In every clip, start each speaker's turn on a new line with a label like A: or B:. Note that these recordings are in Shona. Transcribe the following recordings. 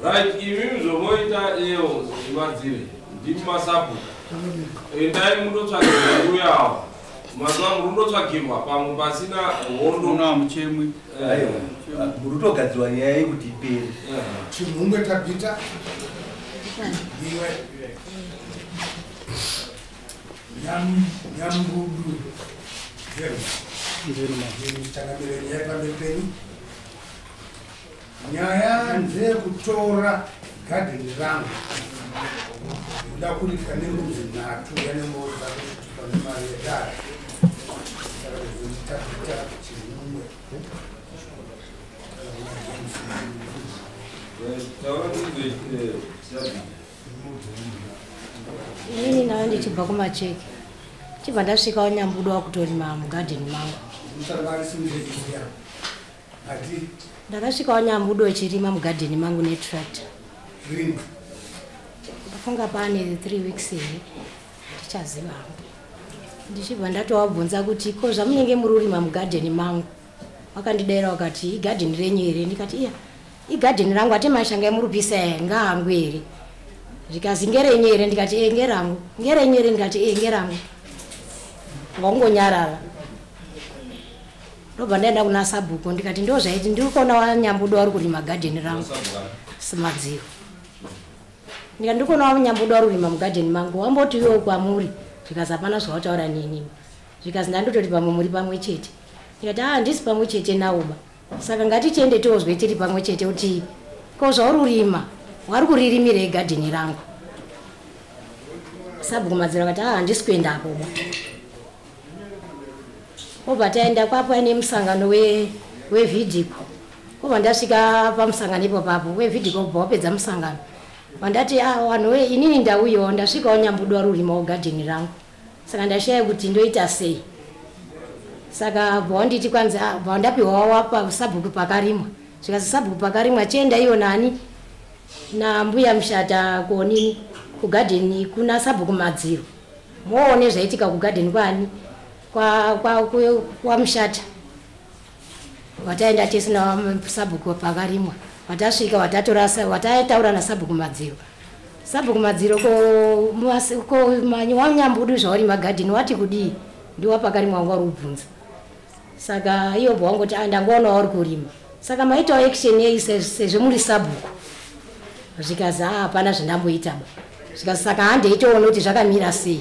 A: Right, imimi zvomoita iyo Madzire, ndimi masabhuku. Endai mundotsvagirwa uyawo. Mazuva muri kundotsvagirwa pamwe pasina hondo.
B: Muna muchemwi.
C: Aiwa, muri kutogadzirwa nyaya yekuti ipere.
D: Chimhungwe Tabita. Iwe. Nyambudu. Changamire nyaya pamberi penyu. Nyaya ndeyekutora gadheni rangu. Ndoda kuripwa nembudzi 3 yanemota kusvika nemari yedare. Saka ndinotapita Chimhungwe.
E: Inini nayo ndichibva kumacheke. Chibva ndasvikawo Nyambudu wakutorima mugadheni mangu. Ndakasvikawo Nyambudu echirima mugadheni mangu netractor. Ndafunga pane 3 weeks here, ndichaziva hangu. Ndichibva ndatovabvunza kuti ko zvamunenge muri kurima mugadheni mangu. Vakandidaira vakati igadheni renyu here? Ndikati iya igadheni rangu, ate mashanga emurupisa aya ngaangu here? Zvikazi ngerenyu here? Ndikati e ngerangu. Ngerenyu here? Ndikati e ngerangu. Wangonyarara. Ndobva ndaenda kuna sabhuku ndikati ndo zvaiti ndiri kuona waNyambudu vari kurima gadheni rangu Madziro. Ndikati ndiri kuona waNyambudu vari kurima mugadheni mangu, wamboti iwo kwamuri? Zvikazi hapana zvawataura neni. Zvikazi ndandototi pamwe muri pamwe chete. Ndikati ah ndisi pamwe chete nawoba. Saka ngatichiende tozwe tiri pamwe chete kuti ko zvauri kurima wari kuririmirei gadheni rangu. Sabhuku Madziro akati ah handisi kuenda apo ba. Obva taenda kwapo aine musangano wevhidhiko. Obva ndasvika pamusangano ipo papo wevhidhiko obva wapedza musangano. Vandati ah vanhu we inini ndauyawo ndasvikawo Nyambudu wari kurimawo gadheni rangu. Saka ndashaya kuti ndoita sei. Saka bva wanditi kwanzi ah bva ndapiwa wapa sabhuku pakarimwa. Zvikazi sabhuku pakarimwa chienda iyo nani na mbuya Mushata kuonini kugadheni kuna sabhuku Madziro. Moone zvaitika kugadheni kwani kwa Mushata. Wataenda tese na sabhuku pakarimwa. Watasvika watatora wataitaura na sabhuku Madziro. Sabhuku Madziro ko wanyambudu zvauri magadheni wati kudii? Ndiwa pakarimwa wanga uri kubvunza. Saka iyo bva wangoti ah ndangoona uri kurima. Saka maitawo action yei sezvo muri sabhuku. Zvikazi ah hapana zvandamboita ba. Zvikazi saka handei toona kuti zvakamira sei.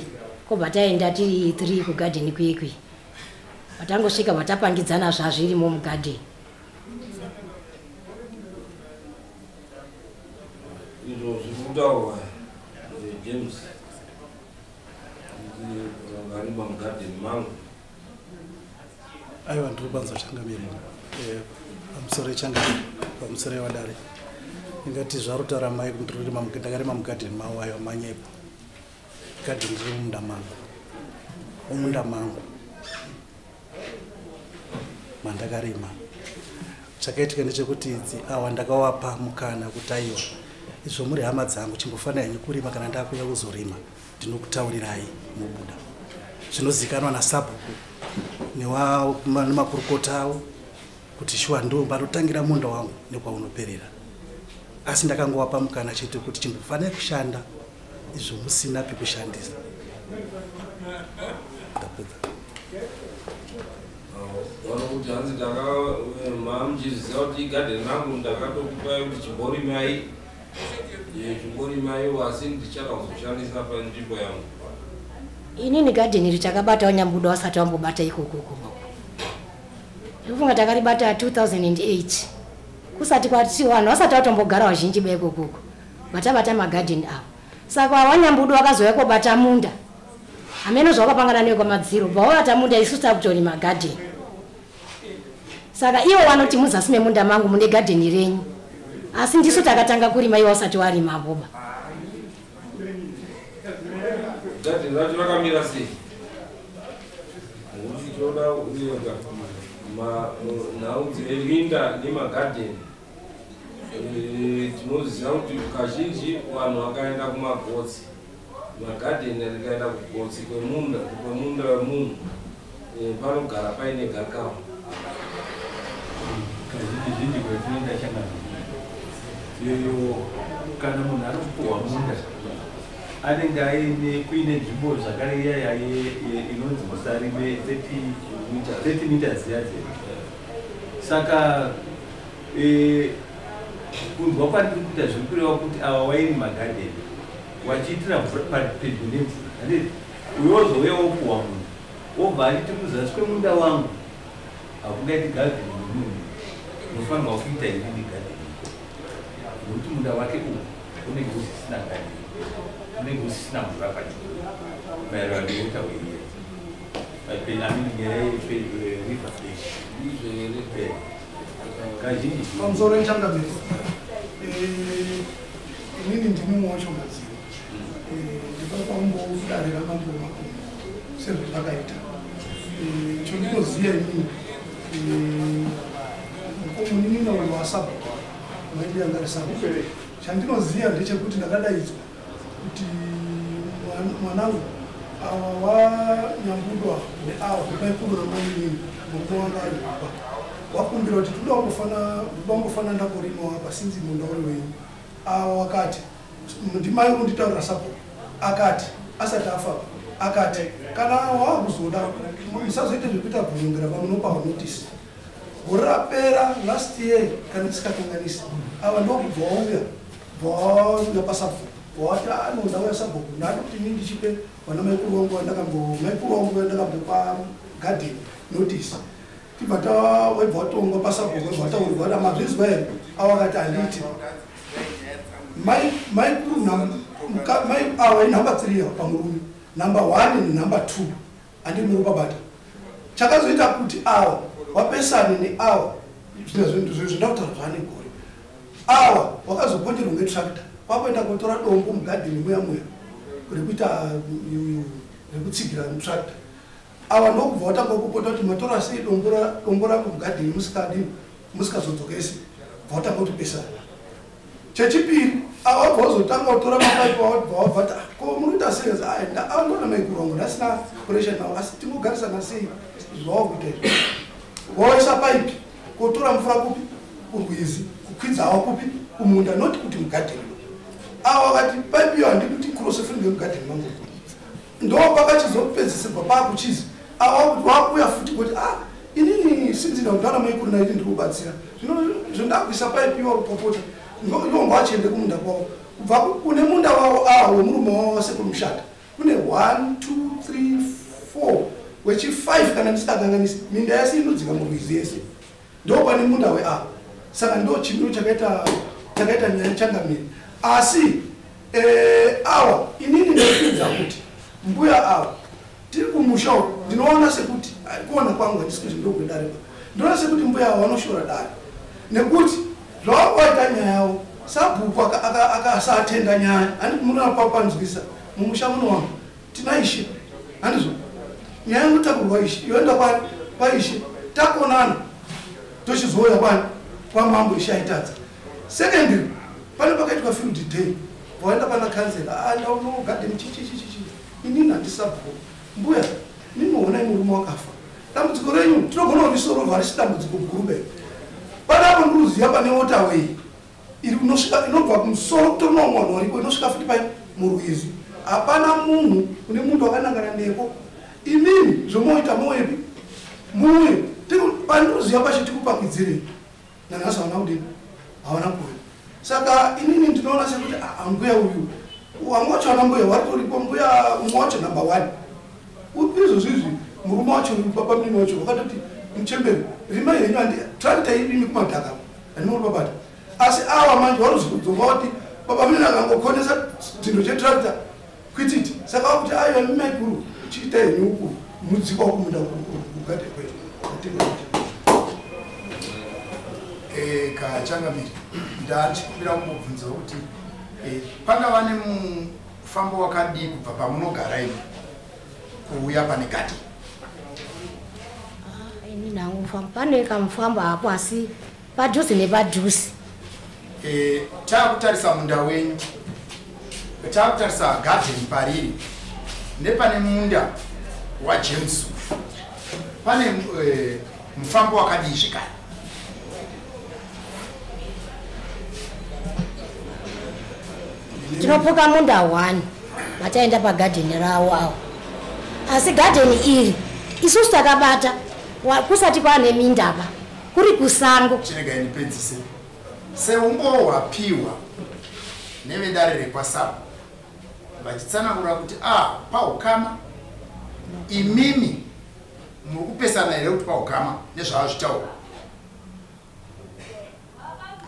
E: Kobva taenda tiri 3 kugadheni kuye. Watangosvika watapangidzana zvazvirimo mugadheni.
A: Izvo zviri kutaurwa James kuti vakarima mugadheni mangu.
F: Aiwa ndiri kubanza changamire. Pamusoro changamire, pamusoro yevadare. Ndingati zvarutaura mai kuti ndakarima mugadheni mavo ayo manyepo. Gadheni riri mumunda mangu. Mumunda mangu. Mandakarima. Chakaitika ndechekuti idzi awa ndakawapa mukana kuti aiwa izvo muri hama dzangu chimbofanira henyu kurima kana ndakuuya kuzorima ndinokutaurirai mubuda. Zvinozikanwa nasabhuku nemakurukota avo kuti shuwa ndo panotangira munda wangu nekwaunoperera. Asi ndakangowapa mukana chete kuti chimbofanira kushanda izvo musina pekushandisa. Ndapedza.
A: Vanokuti hanzi mamuchiziva kuti igadheni rangu ndakatokupai kuti chimborimai. Chimborimai asi ndichada kuzoshandisa panzvimbo yangu.
E: Inini gadheni iri takabata waNyambudu wasati wambobata ikoko kumba. Ndinofunga takaribata 2008. Kusati kwati vanhu vasati vatombogara vazhinji ba ikoko. Vatabata magadheni avo. Saka waNyambudu wakazouya kobata munda. Hameno zvawakapangana newe kwaMadziro, bva wabata munda isu takutorima gadheni. Saka ivo vanoti muzasi memunda mangu mune gadheni renyu. Asi ndisu takatanga kurima ivo vasati warima boba.
A: Gadheni racho rakamira sei? Ngokuti toda kuenda nhau dzeminda nemagadheni. Tinoziva kuti kazhinji vanhu vakaenda kumagotsi. Magadheni rikaenda kugotsi kwemunda wemunhu, panogara paine gakava.
B: Kazhinji zhinji kwetinoenda changamire.
C: Iyo kana munhu ari kupuhwa munda anenge aine kuine nzvimbo zvakare iyaya inonzi musarime 30 meters yadzo. Saka kunzwa kwandiri kuita zviri kureva kuti ava wairima gadheni wachiitira mvura pedyo nemvura, handiti? Uyo wozouya wopuhwa munhu wobva achiti kuzasi kwemunda wangu hakungaiti gadheni nemunhu, unofanirwa kuita inini gadheni nekuti munda wake uwu unenge usisina gadheni, unenge usisina mvura padyo maererano newaterway iya, nyaya yeriver.
A: Ndizvo here?
C: Kazhinji.
B: Pamusoro yechangamire, inini ndini mumwe wacho Madziro. Ndinofanira kumbodare ramambo Makumbo sezvazvakaita. Chandinoziva inini, munin'ina uyu wasabhuku maindi anga ari sabhuku, chandinoziva ndechekuti ndakadaidzwa kuti mwanangu awa wanyambudwa neawa maikuru namainini, murume wanga ari kupa wakumbira kuti toda kungofana ndakorimawo apa sinzi munda uri wenyu. Awa wakati ndimai kunditaurira sabhuku akati asati afa akati kana wakuzoda musazoite zvekuita bvunungera pamunopawo notice. Gore rapera, last year kana ndisikakanganisi, ava ndokubva wauya, bva wauya pasabhuku wati ano ndauya sabhuku ndada kuti ini ndichipe vana maikuru vangu vandakambo maikuru vangu vandakambopa gadheni notice. Tibva waibva watongwa pasabhuku, waibva wataurirwa kuti mazvizwa here? Ava akati handiti maikuru mai ava inumber 3 ava pamurume, number 1 nenumber 2 handiri muri pabata. Chakazoita kuti ava wapesane neava zvindakutaura zvaane gore, ava wakazoponderwa ngetractor kwakuenda kotora dombo mugadheni muya muya rekuita rekutsigira mutractor. Ava ndokubva watanga kupota kuti matora sei dombo rangu mugadheni musikadi musikazodzokesi, bva watanga kutipesana. Chechipiri, ava wabva wazotanga kutora mapaipi, wabva wabva ti ko muri kuita sei? Ava ndona maikuru vangu ndasina pressure nawo asi tingogarisana sei zvawakuita izvi. Waisa paipi kotora mvura kupi? Kurwizi, kukwidza awa kupi? Kumunda, noti kuti mugadheni. Ava vakati paipi iyo handidi kuti cross futi ngemugadheni mangu. Ndo pakachizopedzisirwa paakuchizi ava kuti wakuuya futi kuti ah inini sinzi ndakudana maikuru naiti ndiri kubatsira zvino zvendakuisa paipi iwa kupopota ivo ngachiende kumunda kwavo kubva kune munda wavo awa wemurume wavo wasekuru Mushata kune 1 2 3 4 wechi5 kana ndisikakanganisi, minda yese inodzika murwizi yese ndo pane munda weava. Saka ndo chimiro chakaita nyaya changamire. Asi awa inini ndinofunza kuti mbuya ava tiri kumusha uku, ndinoona sekuti kuona kwangu handisi kuti ndokwedare pa, ndinoona sekuti mbuya ava vanoshora dare nekuti zvavakaita nyaya yavo sabhuku akasatenda nyaya. Handiti munoona papanzwisa mumusha muno wangu tina ishe, handizvo? Nyaya inotakurwa ishe yoenda kwani? Kwaishe. Takonana tochizouya kwani? Kwamambo. Ishe aitadza. Secondary, pane pakaitwa field day, waenda pana kansela andaunogadheni chichichichichi. Inini handisabhuku mbuya, ninoonai murume wakafa, dambudziko renyu tinogona kurisorovha risi dambudziko guru be panapo. Ndikuziva pane waterway iri inosvika inobva kumusoro kutorina umwe vanhu variko inosvika futi pai murwizi. Hapana munhu une munhu wakanangana neko. Imini zvomoita moepi muuye pandikuziva pacho tikupakidzirei. Nanhasi hauna kudini, hauna kuuya. Saka inini ndinoona sekuti mbuya uyu wamwe wacho ana mbuya waritoripo, mbuya mumwe wacho number 1 izvozvizvi murume wacho baba munini wacho wakatoti muchemberi rimai henyu handi tractor imi kumadhaka handimuri babata. Asi awa manje waruzikudzoka kuti baba munini akangokonesa chindo chetractor kuititi. Saka wakuti aiwa mimaikuru chiita henyu uku mudzikwa kumunda kugade kwedu. Atenda.
G: Kachangamire, ndachikumbira kumbobvunzawo kuti pangava nemufambo wakadii kubva pamunogara imi kuuya pane gadheni?
E: Ini nangu pane kamufambo hapo asi padhuze nepadhuze.
G: Taakutarisa munda wenyu, taakutarisa gadheni pariri nepane munda waJames, pane mufambo wakadii zvekare?
E: Tinopuka munda 1 vataenda pagadheni ravo avo. Asi gadheni iri isusu takabata kusati kwane mindaba kuri kusango.
G: Chiregai ndipedzise. Seumbowo hwapiwa nevedare rekwaSabu vachitsanangura kuti paukama imimi muri kupesana here kuti paukama nezvaazvitaura?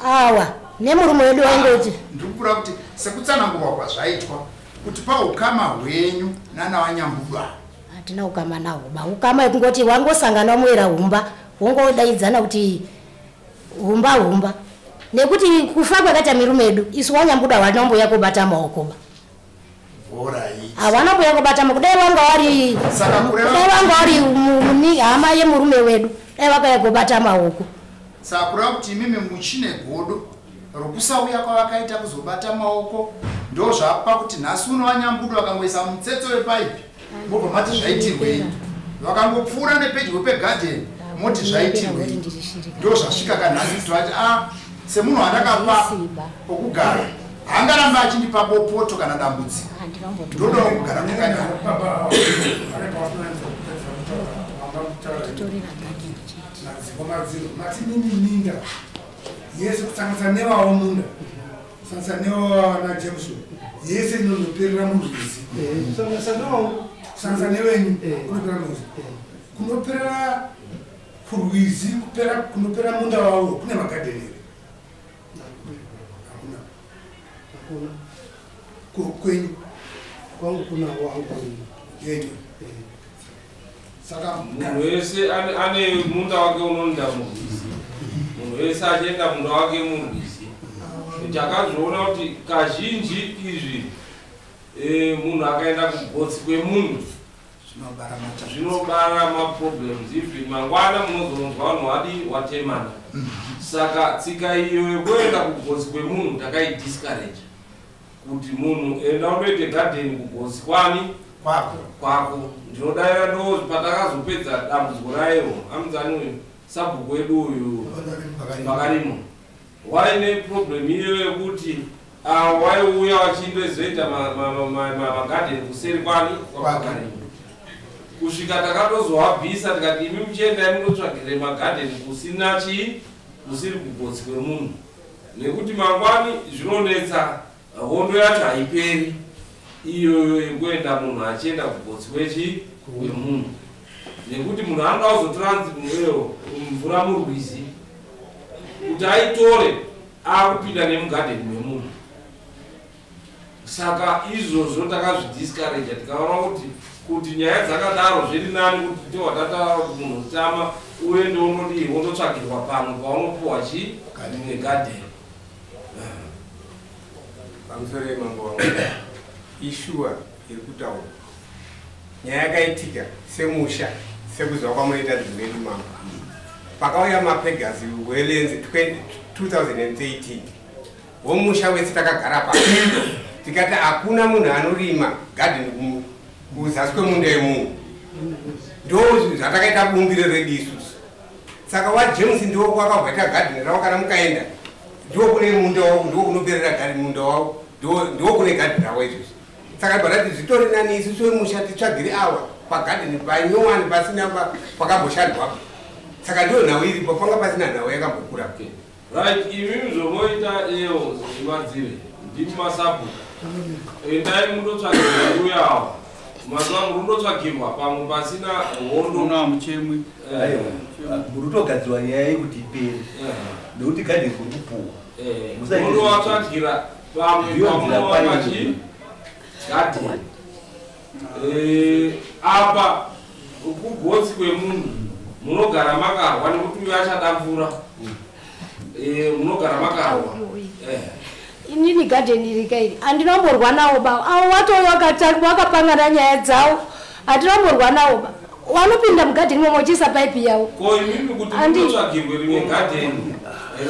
E: Awa nemurume wedu waingoti
G: ndiri kupura kuti sekutsanangurwa kwazvaitwa kuti paukama hwenyu nana vaNyambudu ava.
E: Hatina ukama nahwo ba. Ukama yekungoti wangosangana muera humba wongodaidzana kuti humba humba. Nekuti kufa kwakaita mirume yedu isu waNyambudu hawana kubata maoko ba. Hawana kubata maoko. Dai vanga vari dai vanga vari hama yemurume wedu dai vakauya kubata maoko.
G: Saka kureva kuti imimi muchine godo rokusauya kwavakaita kuzobata maoko ndo zvapa kuti nhasi uno vaNyambudu vakangoisa mutsetse wepaipi mobva mati zvaitirwei, vakangopfuura nepedyo pegadheni moti zvaitirwei. Ndo zvasvika kanhasi kuti vati semunhu andakapa pokugara haangaramba achindipa bopoto kana dambudziko, ndodawo kugara kwakanyara.
D: Mati minda yese kusanganisa nevawo munda kusanganisa nevawo Jameson yese inonoperera murwizi kusanganisa newenyu kunopera murwizi kunoperera kurwizi kunopera munda wavo kune magadheni here? Hakuna.
B: Hakuna.
D: Kwenyu
B: kwangu kuna wangu
D: yenyu.
G: Saka
A: munhu wese ane munda wake unoenda murwizi, munhu wese achienda munda wake murwizi. Takazviona kuti kazhinji izvi munhu akaenda kugotsi kwemunhu zvinobara maproblems izvi mangwana munozonzwa vanhu vadi watemana. Saka tsika iyo yekuenda kugotsi kwemunhu takaidiscourage kuti munhu enda undoite gadheni kugotsi kwani kwako. Ndinodaira ndo patakazopedza dambudziko rairo amudzani uyu sabhuku wedu uyu Pakarimo waine problem iyo yekuti waiuya vachindozoita magadheni kuseri kwani kwaPakarimo kusvika takatozoabvisa tikati imi muchiendai munotsvagire magadheni kusina chii kusiri kugotsi kwemunhu nekuti mangwani zvinonetsa hondo yacho haiperi iyoyo yekuenda munhu achienda kugotsi kwechi kwemunhu nekuti munhu anoda kuzotora mvura murwizi kuti aitore akupinda nemugadheni memunhu. Saka izvozvo takazvidiscourage tikaona kuti nyaya dzakadaro zviri nani kuti towatataura kuti munhu tama uende unodii wondotsvagirwa pamwe paunopuwa chii negadheni.
H: Pamusoro yemambo wangu ishuwa iri kutaura nyaya yakaitika semusha sekuziva kwamunoita dzimweni mambo. Pakauya mapegasi welenzi 2013 womusha wese takagara pa tikati hakuna munhu anorima gadheni kuzasi kwemunda yemunhu. Ndo zvatakaita bumbiro redu isusu. Saka waJames ndo kwakabvaita gadheni ravo kana mukaenda ndo kune munda wavo ndo kunoperera gadheni munda wavo ndo kune gadheni ravo izvozvo. Saka barati zvitori nani isusu wemusha titsvagire awa pagadheni panyowani pasina pakamboshandwapo. Saka ndiyo nhau iripo panga pasina nhau yakambokura.
A: Right, imimi zvomoita iyo zvimadzive ndimi masabhuku endai mundotsvagirwa uyawo mazuva muri kundotsvagirwa pamwe pasina hondo
C: muchemwi. Muri kutogadzirwa nyaya yekuti ipere nekuti gadheni kuri kupuwa
A: mundovatsvagira pamwe pamunova chi gadheni. Apa kugotsi kwemunhu munogara makarwa nekuti uyo achada mvura munogara makarwa.
E: Inini gadheni iri kairi handinomborwa nawo ba. Avo watouya wakapangana nyaya dzavo handinomborwa nawo ba. Vanopinda mugadheni momo vachiisa paipi yavo.
A: Ko imimi kuti munotsvagirwe rimwe gadheni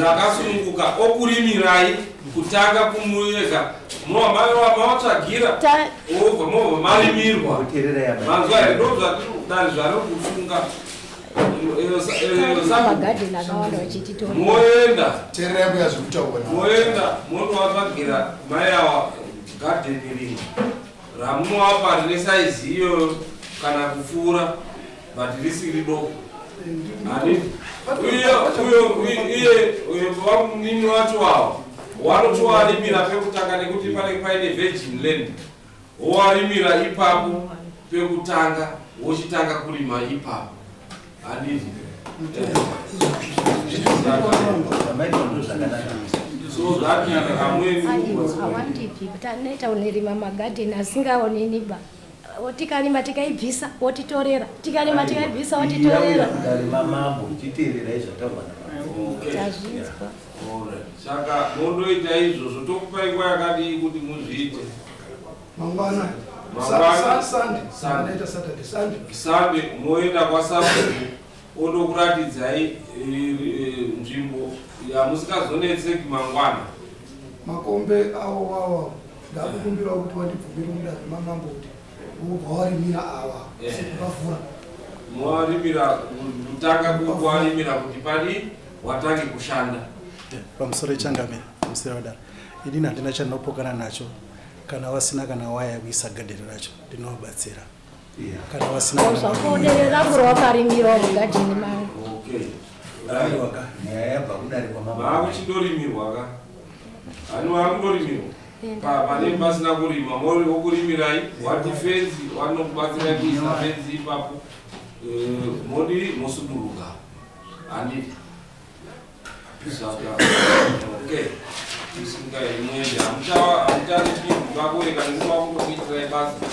A: rakasununguka okurimirai kutanga kumurega mavatsvagira obva mobva marimirwa manzwa here ndo zvatiri zvari kufunga. Moenda
G: teerera mbuya zvekutaura
A: moenda mondovatsvagira mai ava Gadheni rimwe ramunovapa rine saizi iyoyo kana kupfuura, but risiri doko. Handiti uye uye vamunini wacho ava wanotowarimira pekutanga, nekuti panenge paine virgin land, wowarimira ipapo pekutanga, wochitanga kurima ipapo, handiti?
C: Zvamaitwa ndo zvakanaka.
A: So that amweni
E: Aiwa, hawandipi. Tanoita unerima magadheni asingaonini ba. Tikarima tikaibvisa, wotitorera. Tikarima tikaibvisa, wotitorera.
C: Kudare mamambo, chiteererai zvataurwa namambo.
A: Okay.
E: Tazvinzwa.
A: Alright. Saka mondoita izvozvo, tokupai nguva yakadii kuti muzviite?
B: Mangwana.
A: Mangwana.
B: Sunday.
A: Sunday.
B: Ndaita Saturday, Sunday.
A: Sunday moenda kwasabhuku, ondokuratidzai nzvimbo yamusikazonetseki mangwana.
B: Makombe awo wawa, ndakukumbirawo kuti wandibvumire mudare mamambo kuti wobva warimira awa sekuvavhura.
A: Mowarimira kutanga, kuwarimira kuti padi watange kushanda.
F: Pamusoro ichangamira, pamusoro wadara, inini handina chandinopokana nacho. Kana vasina kana waya yekuisa gadheni racho, ndinovabatsira. Kana vasina kana
E: Zvakodere rangu rawakarimirawo mugadheni mangu.
A: Okay.
C: Aiwa ka, nyaya yabva kudare kwamambo.
A: Maakuchindorimirwa ka, hani maakundorimirwa? Pane pasina kurima, wokurimirai, wati fenzi, wanokubatsirai kuisa fenzi ipapo. Modi mosuduruka, handiti? Saka okay, isungai muende, hamucharipirwi vakureka nekuti vakundokuitirai basa.